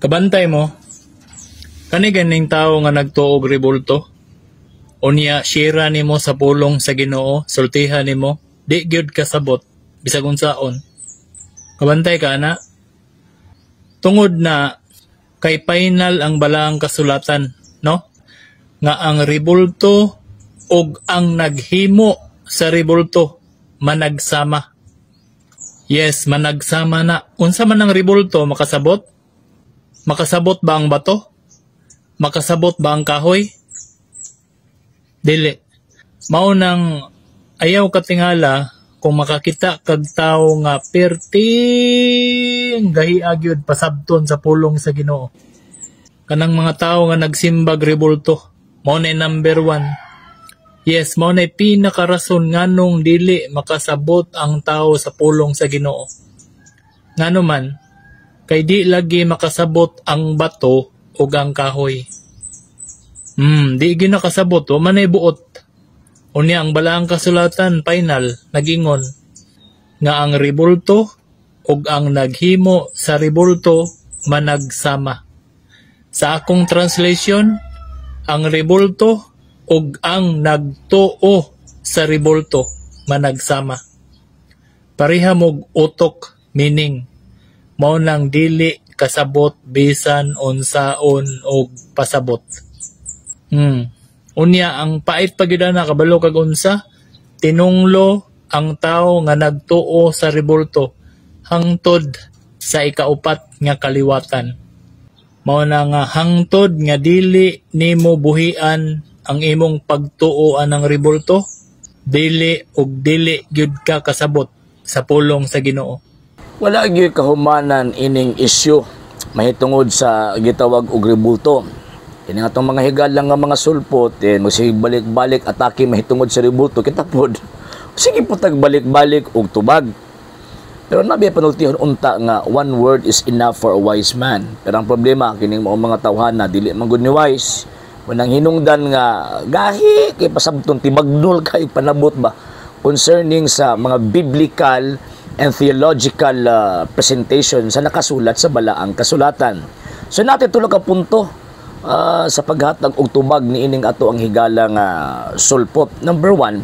Kabantay mo, kani ganing tao nga nagtuo og rebulto, unya share nimo sa pulong sa Ginoo, sultihan nimo, di gyud kasabot bisag unsaon. Kabantay ka ana? Tungod na kay final ang balaang kasulatan, no? Nga ang rebulto ug ang naghimo sa rebulto managsama. Yes, managsama na. Unsa man ang rebulto, makasabot? Makasabot ba ang bato? Makasabot ba ang kahoy? Dili. Mao nang ayaw katingala kung makakita kag tawo nga perting gahi gyud pasabton sa pulong sa Ginoo. Kanang mga tawo nga nagsimbag rebulto, mao na number one. Yes, mao na pinakarason nganong dili makasabot ang tao sa pulong sa Ginoo. Ngano man, kay di lagi makasabot ang bato ug ang kahoy. Di gyud nakasabot, wa man ay buot. Unya ang balaang kasulatan final nagingon nga ang rebulto ug ang naghimo sa rebulto managsama. Sa akong translation, ang rebulto ug ang nagtuo sa rebulto managsama. Pareha mog utok, meaning mao nang dili kasabot bisan unsaon og pasabot. Unya ang pait pa gyud ana, kabalo kag unsa? Tinunglo ang tawo nga nagtuo sa rebulto hangtod sa ikaupat nga kaliwatan. Mao na nga hangtod nga dili nimo buhian ang imong pagtuo anang rebulto, dili ug dili gyud ka kasabot sa pulong sa Ginoo. Wala gyud kahumanan ining isyu mahitungod sa gitawag og rebulto. Kini atong mga higala nga mga sulpot, eh, magsige balik-balik atake mahitungod sa rebulto, kita pod. Sige po tag balik-balik og tubag. Pero nabi panultihon unta nga one word is enough for a wise man. Pero ang problema kining mao mga tawhana dili man gud ni wise. Unang hinungdan nga gahi kay pasabton, tibagnol kay panabot ba concerning sa mga biblical and theological presentation sa nakasulat sa balaang kasulatan. So natin tulo ka punto sa paghatag og tubag niining ato ang higala nga sulpot. Number one,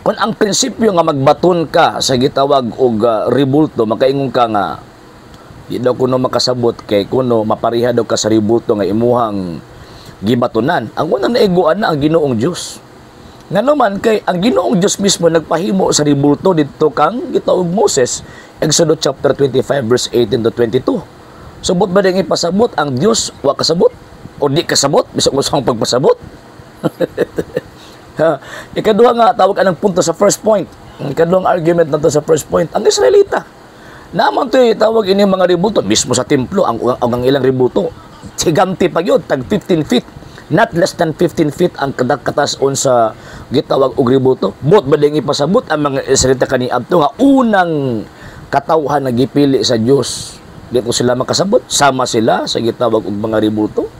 kung ang prinsipyo nga magbaton ka sa gitawag og rebulto, makaingon ka nga di daw kuno makasabot kay kuno mapareha daw ka sa rebulto nga imuhang gibatonan. Ang unang naiguan na ang Ginoong Dios. Ngano man kay ang Ginoong Dios mismo nagpahimo sa rebulto didto kang gitawag Moses, Exodus chapter 25 verse 18 to 22. Subot ba ding ipasabot ang Dios wa kasabot o di kasabot bisag usang pagpasabot? Ha, ikaduha nga tawag anang punto sa first point. Ang ikaduhang argument nato sa first point, ang Israelita. Naman to tawag ini mga rebulto mismo sa templo ang ilang rebulto. Higanti pa gyud, tag 15 feet. Not less than 15 feet ang katason sa gitawag og rebulto. Bot ba ding ipasabot ang mga Israelita kaniadto nga unang katawhan nga gipili sa Dios? Di ko sila makasabot, sama sila sa gitawag og mga rebulto.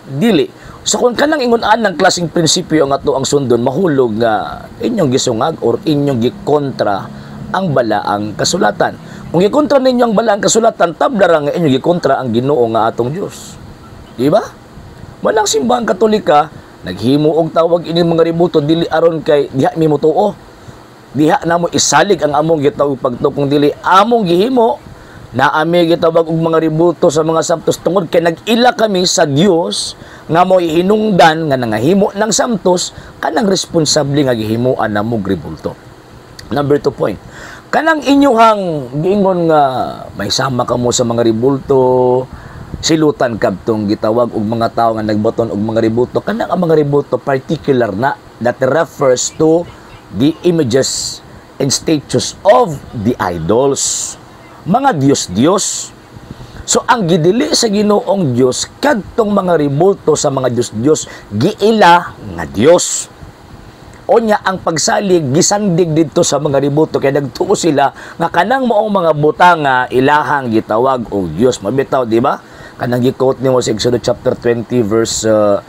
Dili. So kung kanang ingon ng klaseng prinsipyo ang ato ang sundon, mahulog nga inyong gisungag or inyong gikontra ang balaang kasulatan. Kung gikontra ninyo ang balaang kasulatan, tabla ra nga inyong gikontra ang Ginoo nga atong Dios. Di ba? Walang Simbahang Katolika naghimo og tawag ini mga rebulto dili aron kay diha mi motuo. Diha namo isalig ang among gitawag pagtukong, dili among gihimo na ami gitawag og mga rebulto sa mga samtos tungod kay nag-ila kami sa Dios nga mo hinungdan nga nangahimo ng samtos kanang responsable nga gihimuan namo rebulto. Number two point. Kanang inyuhang giingon nga may sama kamo sa mga rebulto, silutan kadtong gitawag og mga tawo nga nagbaton og mga rebulto, kanang ang mga rebulto particular na that refers to the images and statues of the idols. Mga Diyos-Diyos. So ang gidili sa Ginoong Diyos kadtong mga rebulto sa mga Diyos-Diyos, giila nga Diyos. Onya ang pagsalig gisandig didto sa mga rebulto kay nagtuo sila nga kanang maong mga butanga ilahang gitawag og Dios. Mabitaw, di ba? Kanang gi-quote nimo sa Exodus chapter 20 verse 3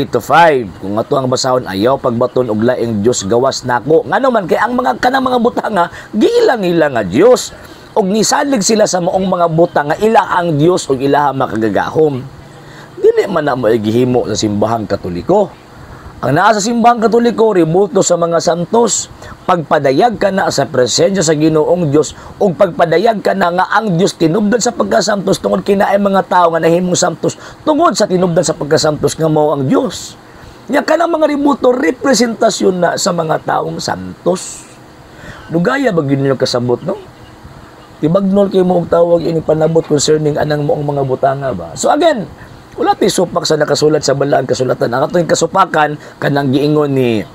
to 5. Kung ato ang basahon, ayaw pagbaton og laing Dios gawas nako. Ngano man kay ang mga kanang mga butanga giila nila nga Dios. Ug nisalig sila sa maong mga butang nga ila ang Dios ug ilaha makagagahom. Dili man na mo gihimo sa Simbahang Katoliko. Ang naa sa Simbahang Katoliko, rebulto sa mga santos, pagpadayag ka na sa presensya sa Ginoong Dios ug pagpadayag ka na nga ang Dios tinubdan sa pagkasantos tungod kinaay mga tao nga nahimong santos tungod sa tinubdan sa pagkasantos nga mao ang Dios. Nya kanang mga rebulto, representasyon na sa mga taong santos. Dugaya ba gyud ninyo kasabot, no? Tibagnol kay mo og tawag ini panabot concerning anang moong mga butanga ba. So again, wala ti supak sa nakasulat sa Balaang Kasulatan. Ang atong kasupakan kanang giingon ni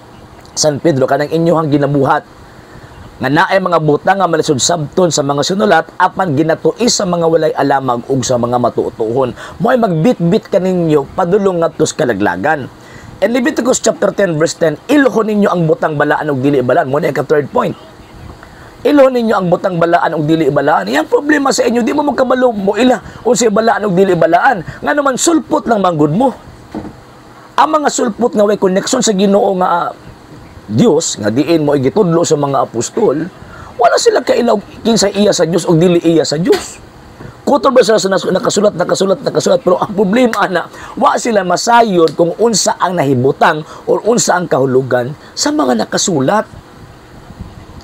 San Pedro, kanang inyohang ginabuhat nga naay mga butang nga malisod sabton sa mga sinulat apan ginatuis sa mga walay alamag ug sa mga matuotuhon. Mo'y magbitbit kaninyo padulong ngadto sa kalaglagan. In Leviticus chapter 10 verse 10, ilhon ninyo ang butang balaan ug dili balaan. Mo na ang third point. Ilhon ninyo ang butang balaan ug dili balaan. Yang problema sa inyo, di mo magkabalo mo ila unsay balaan ug dili balaan. Nga naman sulpot lang manggod mo. Ang mga sulpot nga way connection sa Ginoo nga Dios nga diin mo igitudlo sa mga apostol, wala sila kailaw kinsa iya sa Dios ug dili iya sa Dios. Kutob ba sila sa nakasulat, nakasulat, nakasulat, pero ang problema na, wa sila masayod kung unsa ang nahibutang or unsa ang kahulugan sa mga nakasulat.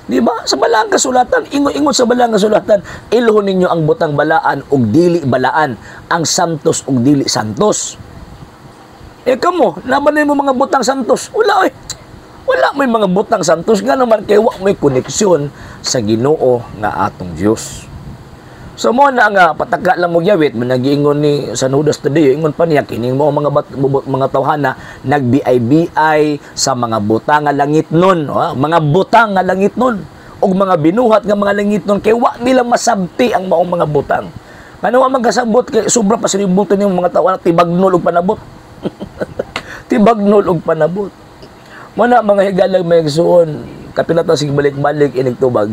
Di ba? Sa Balaang Kasulatan, ingon-ingon sa Balaang Kasulatan, ilhon ninyo ang butang balaan ug dili balaan, ang santos ug dili santos. Eh kamo, naman mo mga butang santos? Wala eh. Wala may mga butang santos nga naman kay wa may koneksyon sa Ginoo nga atong Dios. So mo na nga pataka lang mo gyawit man nagiingon ni San Judas Tadeo, ingon pa niya kining mo mga mga tawhana nagbi-bi sa mga butang nga langit nun, ha? Mga butang nga langit nun ug mga binuhat nga mga langit nun kay wa nila masabti ang maong mga butang. Ngano wa man kasabot kay sobra pa sinibuto ni mga tawhana, tibagnol og panabot. Tibagnol og panabot. Mo na, mga higalang mga igsuon, kapilata sig balik-balik inig tubag.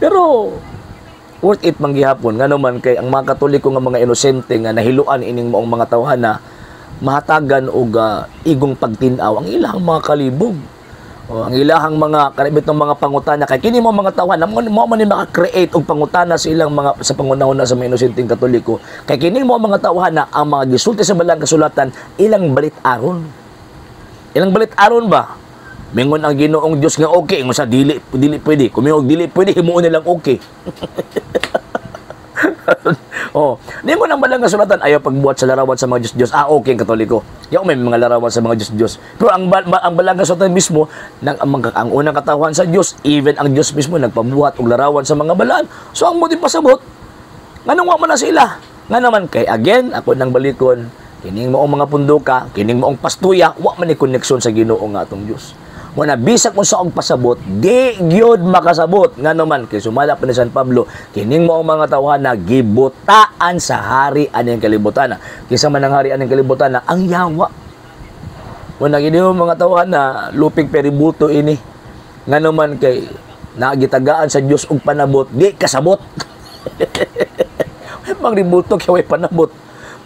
Pero worth it man gihapon, ngano man kay ang mga Katoliko nga mga inosente nga nahiluan ining maong mga tawhana, mahatagan og igong pagtin-aw ang ilang mga kalibog. O, ang ilahang mga kanibit ng mga pangutana kay kini mo mga tawhana mo man ni maka-create og pangutana sa ilang mga sa pangunahon na sa mga inosenteng Katoliko kay kini mo mga tawhana ang mga gisulti sa Balang Kasulatan ilang balit-aron, ilang balit-aron ba. Mingon ang Ginoong Dios nga okay, ingon sa dili dili pwede. Kung mingon dili pwede, himuon nilang okay. Oh, ningon ang Balang Kasulatan ayaw pagbuhat sa larawan sa mga Diyos-Diyos. Ah, okay ang Katoliko. Yaw may mga larawan sa mga Diyos-Diyos. Pero ang Balang Kasulatan mismo nang ang unang katawhan sa Diyos, even ang Diyos mismo nagpabuhat og larawan sa mga balaan. So ang mo pasabot, nganong wa man na sila? Nga naman kay again ako nang balikon, kining maong mga punduka, kining maong pastuya, wa man ni koneksyon sa Ginoo nga atong Diyos. Mo na bisag unsa og pasabot, di gyud makasabot. Nga naman kay sumala pa ni San Pablo, kining maong mga tawhana gibutaan sa hari aning kalibutan. Kinsa man ang hari aning kalibutan? Ang yawa. Mo na kini mga tawhana lupig peribulto ini. Nga naman kay nagitagaan sa Dios og panabot, di kasabot. Ay, pang ribulto kay way panabot.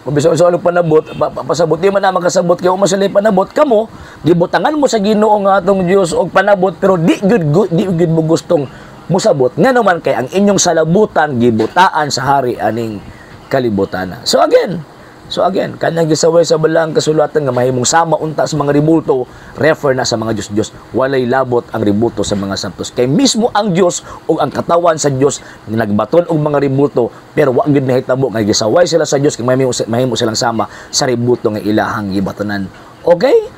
Kung bisan sa anong panabot, pasabot, di man na makasabot kay uma sila panabot kamo, gibutangan mo sa Ginoo nga atong Dios og panabot pero di gyud mo gustong musabot. Nga naman kay ang inyong salabutan gibutaan sa hari aning kalibutan. So again, kanang gisaway sa Balaang Kasulatan nga mahimong sama unta sa mga ribulto, refer na sa mga Diyos-Diyos. Walay labot ang ribulto sa mga santos. Kay mismo ang Dios o ang katawan sa Dios nagbaton og mga ribulto, pero wa gyud nahitabo nga gisaway sila sa Dios kay mahimo silang sama sa ribulto nga ilahang gibatonan. Okay?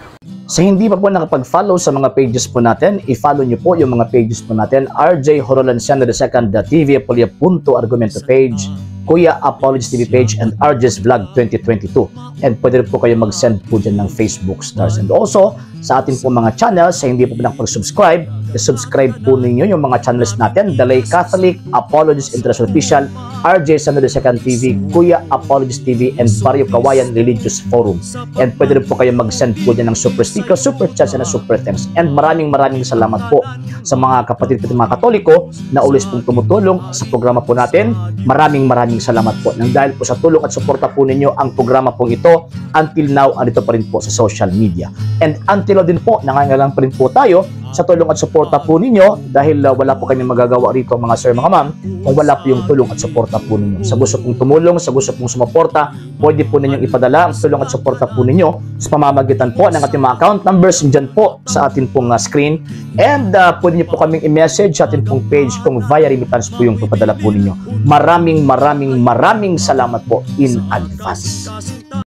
Sa hindi pa po nakapag-follow sa mga pages po natin, i-follow nyo po yung mga pages po natin. RJ Horolanciano II, TV Apolia Punto Argumento page, Kuya Apologies TV page, and RJ's Vlog 2022. And pwede rin po kayo mag-send po dyan ng Facebook stars. And also, sa ating po mga channels, sa hindi po nakapag-subscribe, i-subscribe po ninyo yung mga channels natin. Dalay Catholic, Apologies International Official, RJ Sano II TV, Kuya Apologies TV, and Barrio Kawayan Religious Forum. And pwede rin po kayo mag-send po dyan ng super sticker, super chats, and super thanks. And maraming maraming salamat po sa mga kapatid ko mga Katoliko na always pong tumutulong sa programa po natin. Maraming maraming salamat po. Nang dahil po sa tulong at suporta po ninyo ang programa pong ito, until now, andito pa rin po sa social media. And until Until now din po, nangangailangan pa rin po tayo sa tulong at suporta po ninyo dahil wala po kami magagawa rito, mga sir, mga ma'am, kung wala po yung tulong at suporta po ninyo. Sa gusto pong tumulong, sa gusto pong sumuporta, pwede po ninyong ipadala ang tulong at suporta po ninyo sa pamamagitan po ng ating mga account numbers dyan po sa atin pong screen. And pwede niyo po kaming i-message sa atin pong page kung via remittance po yung papadala po ninyo. Maraming maraming maraming salamat po in advance.